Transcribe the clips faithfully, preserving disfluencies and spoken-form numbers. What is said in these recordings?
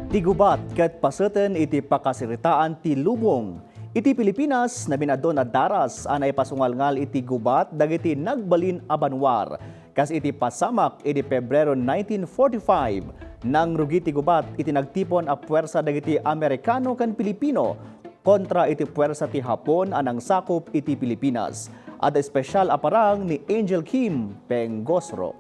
Ti gubat ket paseten iti pakasaritaan ti lubong. Iti Pilipinas, namin-adun a daras a naipasungalngal iti gubat dagiti nagbalin a banwar. Kas iti pasamak idi Pebrero nineteen forty-five, nangrugi ti gubat iti nagtipon a puwersa dagiti Amerikano ken Pilipino kontra iti puwersa ti Hapon a nangsakup iti Pilipinas. Adda espesyal a parang ni Angel Kim Pengosro.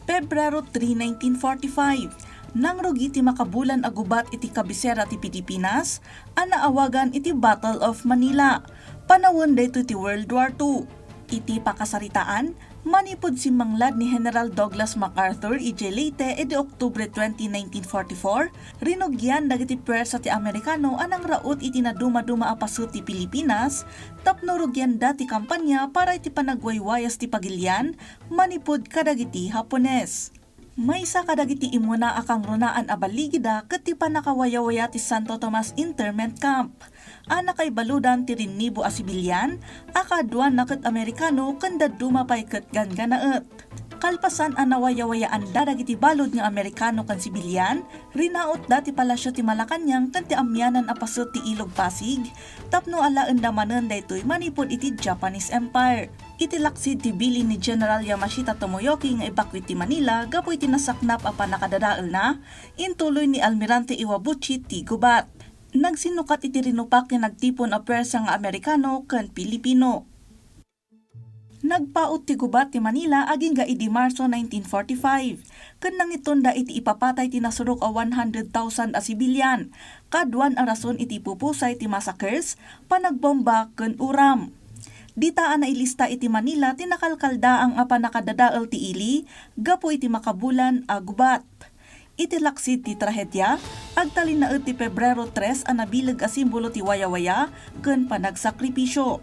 Pebrero three, nineteen forty-five, nangrugi ti makabulan a gubat iti kabisera ti Pilipinas a naawagan iti Battle of Manila. Panawen daytoy ti World War Two. Iti pakasaritaan, manipud simmanglad ni General Douglas MacArthur idiay Leyte idi Oktubre twenty, nineteen forty-four, rinugian dagiti puwersa ti Amerikano a nangraut iti nadumaduma a paset ti Pilipinas tapno rugianda ti kampanya para iti panagwaywayas ti pagilian manipud kadagiti Hapones. Maysa kadagiti immuna a kangrunaan a balligida ket ti pannakawayawaya ti Santo Tomas Internment Camp a nakaibaludan ti rinnibo a sibilian a kaaduanna ket Amerikano ken dadduma pay ket ganggannaet. Kalpasan a nawayawayaanda dagiti balud nga Amerikano ken sibilian, rinautda ti Palasio ti Malacañang ken ti amianan a paset ti Ilog Pasig tapno alaenda manen daytoy manipud iti Japanese Empire. Iti laksid ti bilin ni General Yamashita Tomoyoki nga ibakue ti Manila gapu iti nasaknap a pannakadadaelna, intuloy ni Almirante Iwabuchi ti gubat. Nagsinnukat iti rinupak ti nagtipon a puwersa nga Amerikano ken Pilipino. Nagpaut ti gubat ti Manila agingga idi Marso nineteen forty-five, ken nangitonda iti ipapatay ti nasurok a one hundred thousand a sibilian, kaaduan a rason iti ipupusay ti massacres, panagbomba, ken uram. Dita a nailista iti Manila ti nakalkaldaang a pannakadadael ti ili gapu iti makabulan a gubat. Iti laksid ti trahedia, agtalinaed ti Pebrero tres a nabileg a simbolo ti wayawaya ken panagsakripisio.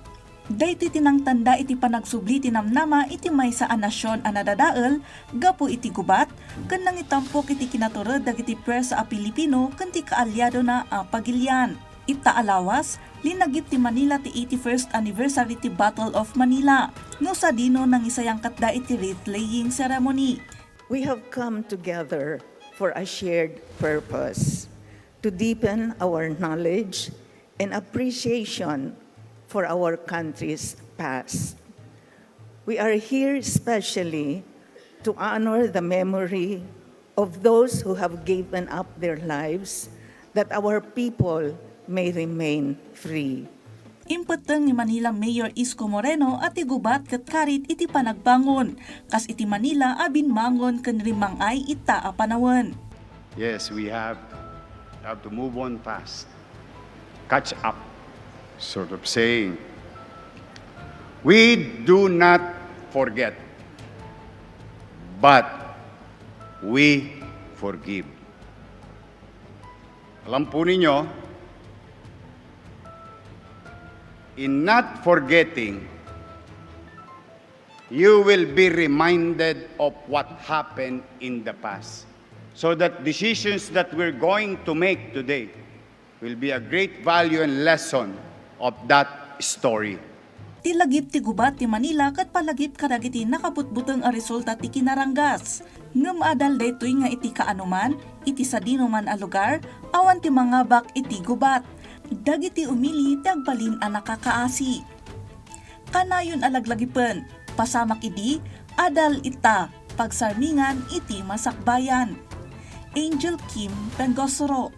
Daytoy ti nangtanda iti panagsubli ti namnama iti maysa a nasion a nadadael gapu iti gubat ken nangitampok iti kinatured dagiti puwersa a Pilipino ken ti kaaliadona a pagilian. Ita a lawas, linagip ti Manila ti eighty-first anniversary ti Battle of Manila, no sadino nangisayangkatda iti wreath-laying ceremony. We have come together for a shared purpose, to deepen our knowledge and appreciation for our country's past. We are here especially to honor the memory of those who have given up their lives that our people may remain free. Impetteng ni Manila Mayor Isko Moreno a ti gubat ket karit iti panagbangon, kas iti Manila a bimmangon ken rimmang-ay ita a panawen. Yes, we have, have to move on fast. Catch up, sort of saying. We do not forget, but we forgive. Alam po ninyo, in not forgetting, you will be reminded of what happened in the past, so that decisions that we're going to make today will be a great value and lesson of that story. Ti lagip ti gubat ti Manila ket palagip kadagiti nakabutbuteng a resulta ti kinaranggas. Ngem adal daytoy nga iti kaanoman, iti sadinoman a lugar, awan ti mangabak iti gubat. Dagiti umili ti agbalin a nakakaasi. Kanayon a laglagipen, pasamak idi, adal ita, pagsarmingan iti masakbayan. Angel Kim Pengosro.